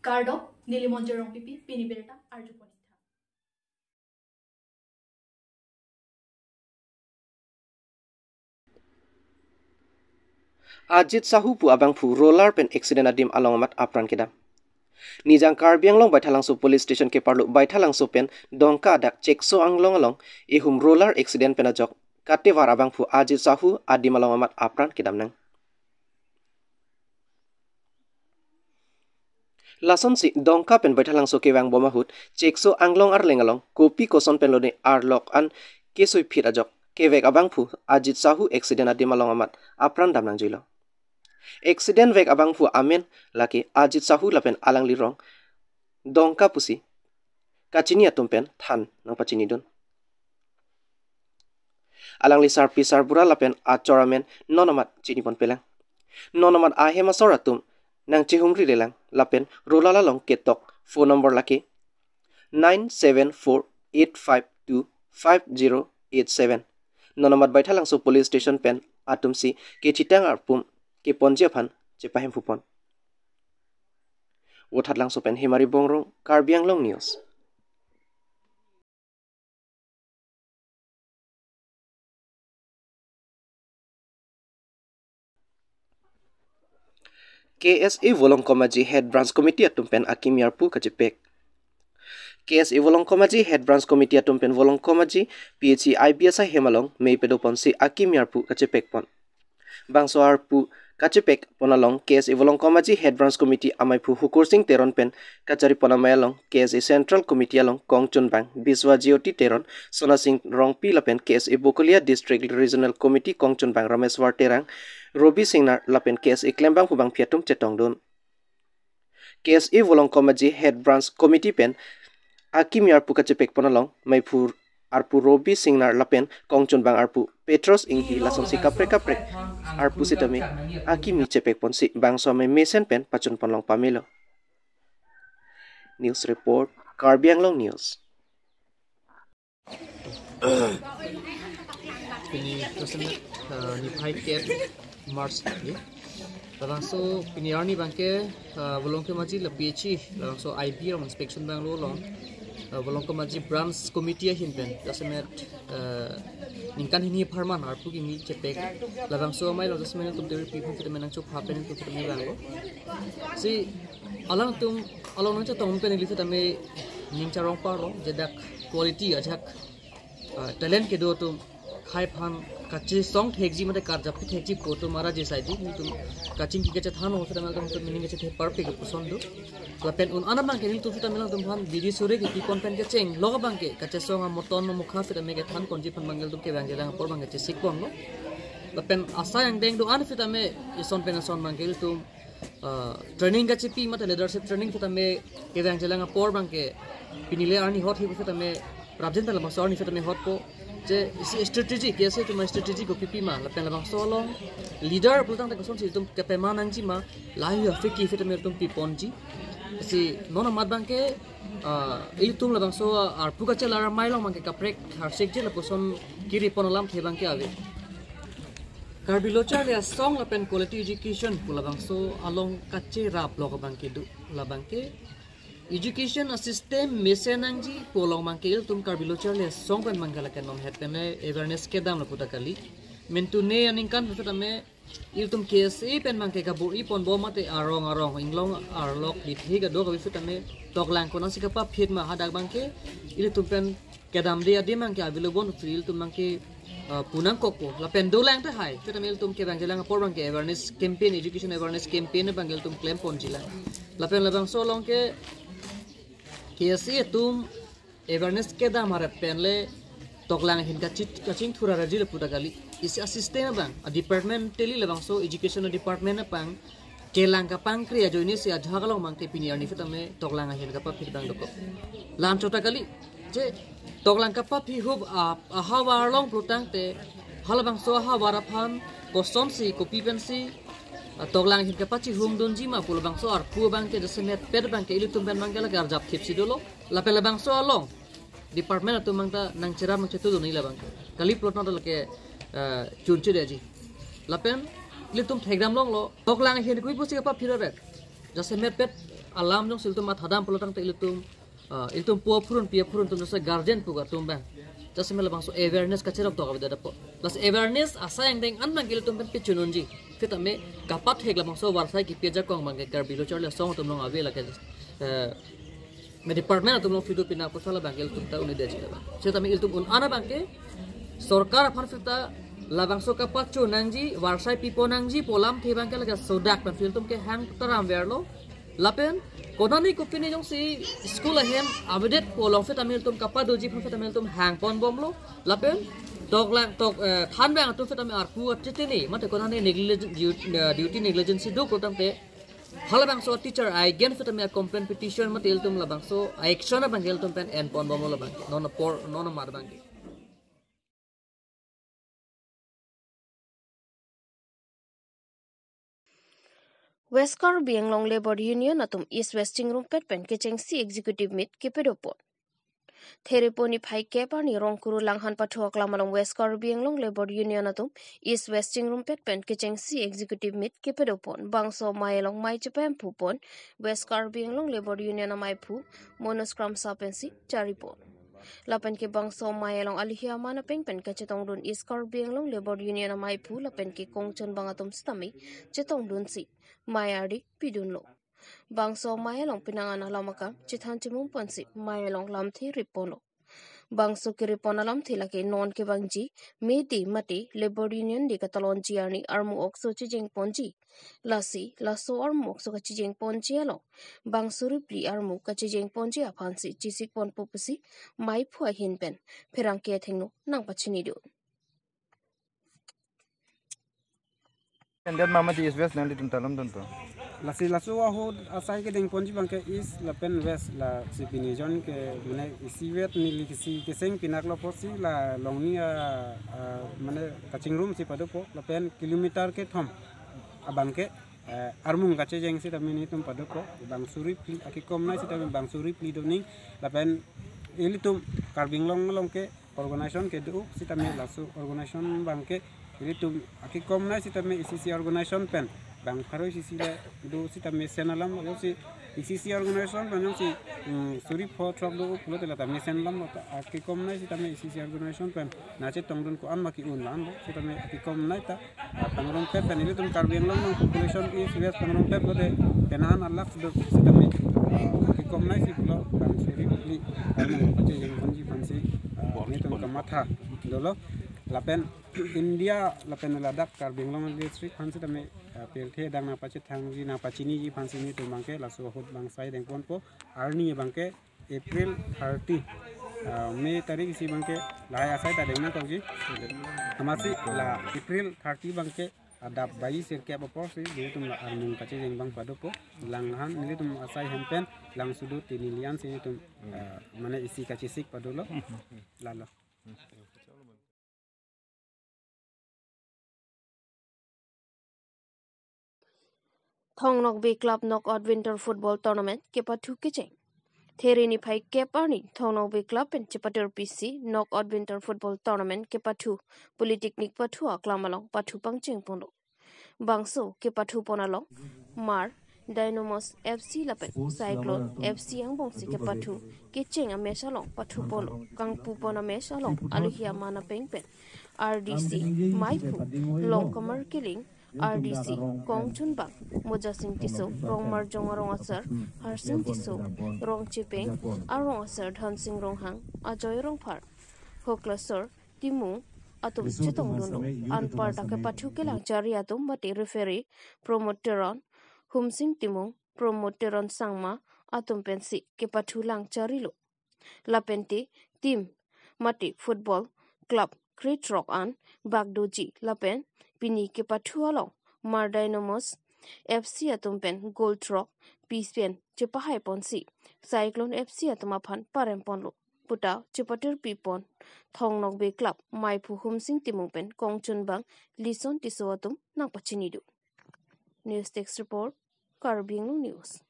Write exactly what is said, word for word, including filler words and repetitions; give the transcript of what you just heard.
Kardom, neli Monjir Rongpipi, pini birta arjupon. Ajit Sahu pu abangphu roller pen accident adim along amat apran kedam. Nijang Karbi Anglong Baithalangso Police Station keparlo Baithalangso pen Dongka adak Chekso Anglong along ihum roller accident pen ajok katevar abangphu Ajit Sahu adim along amat apran kedam nang. Lasonsi Dongka pen Baithalangso kevang bom ahut Chekso Anglong arleng along kopi koson pen lone arlok an kesoi phit ajok kevek abangphu Ajit Sahu accident adim along amat apran dam nangjuilo. Accident vek abangphu amen lake Ajit Sahu lapen alangli rong Dongka pusi kachini atum pen than nangpachinidun. Alangli sarpi sarbura lapen achor amen non amat chinipon pelang. Non amat ahem asor atum nangchehumri lelang lapen roller along ketok phone number lake nine seven four eight five two five zero eight seven. Non amat Baithalangso Police Station pen atumsi kechitang arpum keponji aphan chepahemphupon. Vothatlangso pen Hemari Bongrung, Karbi Anglong News. K S A Volongkom Aji Head Branch Committee atum pen akimi arpu kachepek. K S A Volongkom Aji Head Branch Committee atum pen Volongkom Aji P H E I B S ahem along mei pedoponsi akimi arpu kachepekpon. Bangso arpu kachepekpon along K S A Volongkom Aji Head Branch Committee amaiphu Hukur Sing Teron pen kacharipon amei along K S A Central Committee along kongchunbang Biswa Jyoti Teron, Sona Sing Rongpi lapen K S A Bokolia District Regional Committee kongchunbang Rameswar Terang, Robi Singnar lapen K S A klembangphu bangphi atum chetongdun. K S A Volongkom Aji Head Branch Committee pen akimi arpu kachepekpon along maiphu arpu Robi Singnar lapen kongchunbang arpu Petros Inghi lasonsi kaprek kaprek arpu sitame akimi chepekponsi bangso amei mesen pen pachunpon long pamelo. News report, Karbi Anglong News. Pini Christmas, uh, niphai kep March ni. Labangso pini arni abangke, uh, Volongkom Aji la P H E, labangso I B ram inspection abang lo long. Uh, Volongkom Aji Branch Committee ahin pen, jasemet, uh, ningkan hini apharman arpu kimi chepek. Labangso amei lo jasemet tum deri pi phun sitame nangchopha pen tum sitame abang lo. Si alangtum along nangchetong pen ili sitame ning charong parong, je dak quality ajak, ah, talent kedo atum hai aphan kachesong thekji mate karjap thekji pu atum ara je saidi, nelitum kachingki kachethan ho sitame atum ning kachethe parpik puson do. Lapen un-an abangke nelitum sitame alangtum aphan bidi sore kipipon pen kecheng lok abangke kachesong amoton amokha sitame kethanponji aphan abangke ilitum kevang jelang apor abangke chesikponlo. Lapen asai angdeng do-an sitame ison pen ison abangke ilitum, uh, training kachepi mate leadership training sitame kevang jelang apor abangke pini le arni hot hi sitame prapjin ta labangso arni sitame hotpo. Je isi strategy, K S A atum strategy kopipima lapen labangso along leader pulotangte kosonsi ilitum kepema nangji ma, lahei aphi ke sitame ilitum piponji. Si non amat abangke, ah, ilitum labangso arpu kachelar amei along abangke kaprek harsik je lapuson kiripon alamthe abangke ave. Karbi Lo-charli Asong lapen quality education pu labangso along kacherap lok abangke do, labangke education asystem mesen nangji pu along abangke ilitum Karbi Lo-charli Asong pen abangke lake non het pen le awareness kedam lapu ta kali. Mentune aningkan pen sitame ilitum K S A pen abangke kabor-ipon bom mate arong arong inglong arlok bithe kadokave sitame toklang konatsi kapaphit ma hadak abangke ilitum pen kedamde adim abangke avelo bon sri ilitum abangke, uh, pu nangkokpo. Lapen dolang tahai sitame ilitum kevang jelang apor abangke awareness campaign, education awareness campaign abangke ilitum klemponji lang. Lapen labangso along ke K S A atum awareness kedam arep pen le toklang ahin kachit kachingthur arji lapu ta kali. Isi asystem abang, a department teli labangso education department abang kelang kapangkri ajoine si ajahak along abangke pini arni sitame toklang ahin kapaphit abang dokok. Lam chot ta kali. Je toklang kapaphi hup a, ahavar along pulotangte halabangso ahavar aphan kosonsi kopi pensi, ah, toklang ahin kapachihumdunji ma pu labangso arpu abangke jasemet pet abangke ilitum pen abangke lake arjap thipsi dolo. Lapen labangso along department atum abang ta nangcherap nangchetudun ila abangke. Kali pulote lake, eh, chunche deji. Lapen ilitum thekdam longlo. Toklang ahin koi pusi kapaphit aret. Jasemet pet Alam jongsi ilitum mathadam pulotangte ilitum, ah, ilitum po aphurun, pi aphurun atum jongsi guardian pu atum abang, jongsi me labangso awareness kacherok tok avedet apot. Lasi awareness asai angdeng an abangke ilitum pen pachununji. Sitame kapathek labangso varsai kipi ajakong abangke Karbi Lo Charli Asong atum along ave lake, eh, me department atum along pido pina apotsi labangke ilitum ta un-edetji labang. Sitame ilitum un-an abangke sorkar aphan sita labangso kapachun nangji, varsai pipo nangji pu alamthe abangke lake sodak pen ilitum kehang taram verlo. Lapen konane kopine jongsi school ahem avedet pu along sitame ilitum kapadoji aphan sitame ilitum hangponbomlo. Lapen toklang tok, eh, thanbang atum sitame arpu atitini mate konane negligence, du-, eh, duty negligence do pulotangte halabangso teacher aigen sitame a-complaint petition mate ilitum labangso action abangke ilitum pen enponbomlo labangke. Non apor, non amat abangke. West Karbi Anglong Labour Union atum East West Chingrumpet pen kechengsi executive meet kepadopon. Therepo niphai kep arni Rongkuru Langhan Pathu aklam along West Karbi Anglong Labour Union atum East West Chingrumpet pen kechengsi executive meet kepadopon. Bangso amei along mei chepahemphupon West Karbi Anglong Labour Union amaiphu Manoj Kramsa pensi charipon. Lapen ke bangso amei along alihi aman apeng pen kachetongdun East Karbi Anglong Labour Union amaiphu lapen ke kongchunbang atum sitame chetongdunsi mei ardi pidunlo. Bangso amei along penang an alam akam chethan chemumponsi mei along lamthe ripponlo. Bangso keripon alamthe lake non kevangji May Day mate Labour Union Day katalonji arni armu okso chejengponji. Lasi laso armu okso kachejengponji along bang suri phli armu kachejengponji aphansi chesikponpo pusi meiphu ahin pen pherangke athengno nangpachinido. Ended mama di East West nanglitum ta lamdunpo. Lasi laso ahut asai kedengponji abangke East lapen West, lasi pini jon ke mane isivet neli kisi keseng pinaklo apotsi la longni a, a, mane kachingrumsi padopo lapen kilometer kethom abangke, eh, armung kachejeng sitame nelitum padopo, bang suri phli, akikomnei sitame bang suri phli doning, lapen ilitum Karbi Anglong along ke organization kedo sitame laso organization abangke ilitum akikomnei sitame E C C organization pen bang pharo E C C le do sitame sen alam, joksi E C C organization pen joksi, mm, suri pho throk do pulote la tame sen alam, akikomnei sitame E C C organization pen nangchetongdun ko-an ma ke-un la-anlo sitame akikomnei ta, ah, Pangrongpet pen ilitum Karbi Anglong along population East West Pangrongpet pulote penang an alak do sitame, ah, akikomnei si pulo bang suri phli armung kachejengponji aphansi, ah, nelitum kamatha dolo. Lapen India lapen ladak Karbi Anglong district aphan sitame, ah, pirthe adang nangpachethangji nangpachiniji aphansi nelitum abangke laso ahut bang sai dengponpo. Arni abangke April thirty, ah, May tarik isi abangke lahai asai ta deng nangkokji. Amatsi la April thirty abangke adap bai sirkep aporsi nelitum la armung kachejeng abang padopo. Langhan nelitum asai hem pen lang sudut tini lian si nelitum, ah, mane isi kachesik padolo. Lalo. Thong Nokbe Club Knockout Winter Football Tournament kepathu kecheng. There niphai kep arni Thong Nokbe Club pen chepatir pisi Knockout Winter Football Tournament kepathu Polytechnic pathu aklam along pathu pangchengponlo. Bangso kepathupon along Mar Dynamos F C lapen Cyclone F C angbongsi kepathu kecheng amatch along pathuponlo. Kangpupon amatch along alihi aman apeng pen R D C meiphu Longkamar Killing, R D C kongchunbang Mojasing Tisso, Rongmarjong arong asar Harsing Tisso, Rongchepeng arong asar Dhansing Ronghang, Ajoy Rongphar, Hoklasor Timung atum chetongdunlo. Anparta kepathu kelang chari atum mate referee Pramod Teron, Humsing Timung, Pramod Teron Sangma atum pensi kepathu lang charilo. Lapente team mate football club krethrok an bak doji lapen pini kepathu along Mar Dynamos F C atum pen goal throk pis pen chepahaiponsi Cyclone F C atum aphan paremponlo puta chepatir pipon Thong Nokbe Club meiphu Humsing Timung pen kongchunbang Lison Tisso atum nangpachinido. News Desk Report, Karbi Anglong News.